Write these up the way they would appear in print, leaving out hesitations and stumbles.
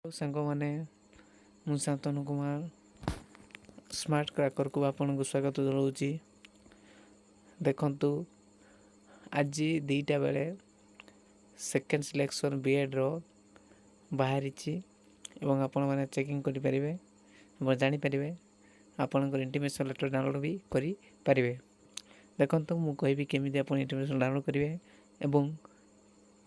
ସାଙ୍ଗମାନେ, ମୁଁ ଶାନ୍ତନୁ କୁମାର, ସ୍ମାର୍ଟ କ୍ରାକରକୁ ଆପଣଙ୍କୁ ସ୍ୱାଗତ ଜଣାଉଛି। ଦେଖନ୍ତୁ, ଆଜି 2ଟା ବେଳେ ସେକେଣ୍ଡ ସିଲେକ୍ସନ୍ ବିଏଡ଼୍ର ବାହାରିଛି ଏବଂ ଆପଣମାନେ ଚେକିଂ କରିପାରିବେ ଏବଂ ଜାଣିପାରିବେ, ଆପଣଙ୍କର ଇଣ୍ଟିମେସନ୍ ଲେଟର୍ ଡାଉନଲୋଡ଼୍ ବି କରିପାରିବେ। ଦେଖନ୍ତୁ, ମୁଁ କହିବି କେମିତି ଆପଣ ଇଣ୍ଟିମେସନ୍ ଡାଉନଲୋଡ଼୍ କରିବେ ଏବଂ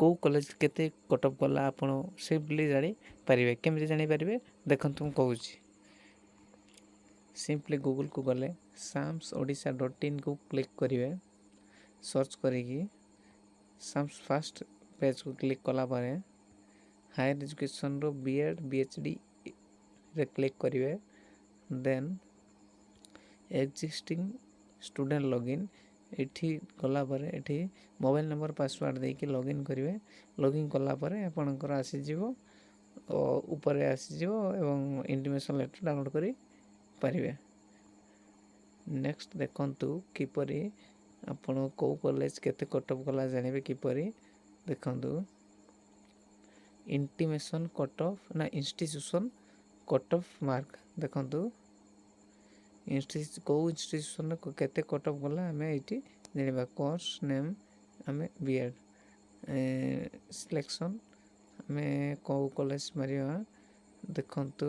କେଉଁ କଲେଜ କେତେ କଟ୍ ଅଫ୍ ଗଲା, ଆପଣ ସିମ୍ପଲି ଜାଣିପାରିବେ। କେମିତି ଜାଣିପାରିବେ, ଦେଖନ୍ତୁ, ମୁଁ କହୁଛି। ସିମ୍ପଲି ଗୁଗୁଲକୁ ଗଲେ ସାମ୍ସ ଓଡ଼ିଶା ଡଟ୍ ଇନ୍କୁ କ୍ଲିକ୍ କରିବେ। ସର୍ଚ୍ଚ କରିକି ସାମ୍ସ ଫାଷ୍ଟ ପେଜ୍କୁ କ୍ଲିକ୍ କଲା ପରେ ହାୟର ଏଜୁକେସନ୍ର ବି ଏଡ଼୍, ବି ଏଚ୍ ଡ଼ିରେ କ୍ଲିକ୍ କରିବେ। ଦେନ୍ ଏକ୍ଜିଷ୍ଟିଂ ଷ୍ଟୁଡେଣ୍ଟ ଲଗଇନ୍, ଏଠି ଗଲା ପରେ ଏଠି ମୋବାଇଲ୍ ନମ୍ବର, ପାସୱାର୍ଡ଼ ଦେଇକି ଲଗ୍ଇନ୍ କରିବେ। ଲଗ୍ଇନ୍ କଲା ପରେ ଆପଣଙ୍କର ଆସିଯିବ, ଉପରେ ଆସିଯିବ ଏବଂ ଇଣ୍ଟିମେସନ୍ ଲେଟର୍ ଡାଉନଲୋଡ଼୍ କରିପାରିବେ। ନେକ୍ସଟ ଦେଖନ୍ତୁ, କିପରି ଆପଣ କେଉଁ କଲେଜ କେତେ କଟ୍ ଅଫ୍ ଗଲା ଜାଣିବେ କିପରି। ଦେଖନ୍ତୁ, ଇଣ୍ଟିମେସନ୍ କଟ୍ ଅଫ୍ ନା ଇନଷ୍ଟିଚ୍ୟୁସନ୍ କଟ୍ ଅଫ୍ ମାର୍କ। ଦେଖନ୍ତୁ, କେଉଁ ଇନଷ୍ଟିଚ୍ୟୁସନ୍ରେ କେତେ କଟ୍ ଅଫ୍ ଗଲା, ଆମେ ଏଇଠି ଜାଣିବା। କୋର୍ସ ନେମ୍ ଆମେ ବି ଏଡ଼୍ ସିଲେକ୍ସନ୍, ଆମେ କେଉଁ କଲେଜ ମାରିବା? ଦେଖନ୍ତୁ,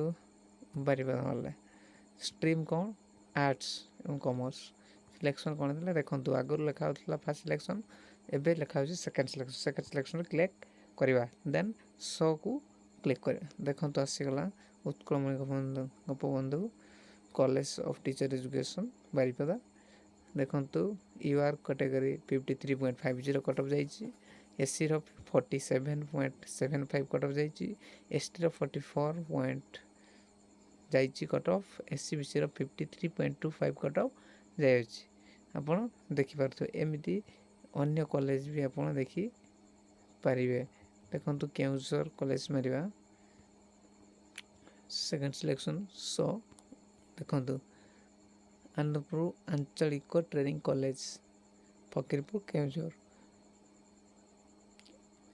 ବାରିପଦା ମାରିଲେ। ଷ୍ଟ୍ରିମ୍ କ'ଣ? ଆର୍ଟ୍ସ ଏବଂ କମର୍ସ। ସିଲେକ୍ସନ୍ କ'ଣ ଥିଲା? ଦେଖନ୍ତୁ, ଆଗରୁ ଲେଖା ହେଉଥିଲା ଫାର୍ଷ୍ଟ ସିଲେକ୍ସନ୍, ଏବେ ଲେଖା ହେଉଛି ସେକେଣ୍ଡ ସିଲେକ୍ସନ୍। ସେକେଣ୍ଡ ସିଲେକ୍ସନ୍ରେ କ୍ଲିକ୍ କରିବା, ଦେନ୍ ଶୋକୁ କ୍ଲିକ୍ କରିବା। ଦେଖନ୍ତୁ, ଆସିଗଲା Utkalmani Gopabandhu college of teacher education, Baripada. ଦେଖନ୍ତୁ, UR category 53.50 cut off ଯାଇଛି, ଏସ୍ସିର 47.75 କଟ୍ ଅଫ୍ ଯାଇଛି, ଏସ୍ଟିର 44 ପଏଣ୍ଟ ଯାଇଛି କଟ୍ ଅଫ୍, ଏସ୍ଇବିସିର 53.25 କଟ୍ ଅଫ୍ ଯାଇଛି। ଆପଣ ଦେଖିପାରୁଥିବେ। ଏମିତି ଅନ୍ୟ କଲେଜ ବି ଆପଣ ଦେଖିପାରିବେ। ଦେଖନ୍ତୁ, କେଉଁଝର କଲେଜ ମାରିବା, ସେକେଣ୍ଡ ସିଲେକ୍ସନ୍ ଶୋ। ଦେଖନ୍ତୁ, ଆନନ୍ଦପୁର ଆଞ୍ଚଳିକ training college, Fakirpur, Keonjhar,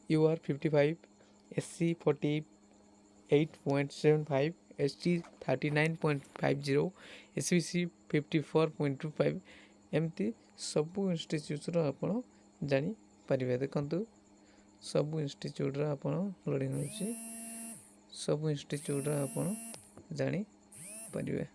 UR 55, SC 48.75, ST 39.50, SEBC 54.25। ଏମିତି ସବୁ ଇନଷ୍ଟିଚ୍ୟୁଟ୍ର ଆପଣ ଜାଣିପାରିବେ। ଦେଖନ୍ତୁ, ସବୁ ଇନଷ୍ଟିଚ୍ୟୁଟ୍ର ଆପଣ ଲୋଡ଼ିଂ ହେଉଛି, ସବୁ ଇନଷ୍ଟିଚ୍ୟୁଟ୍ର ଆପଣ ଜାଣିପାରିବେ।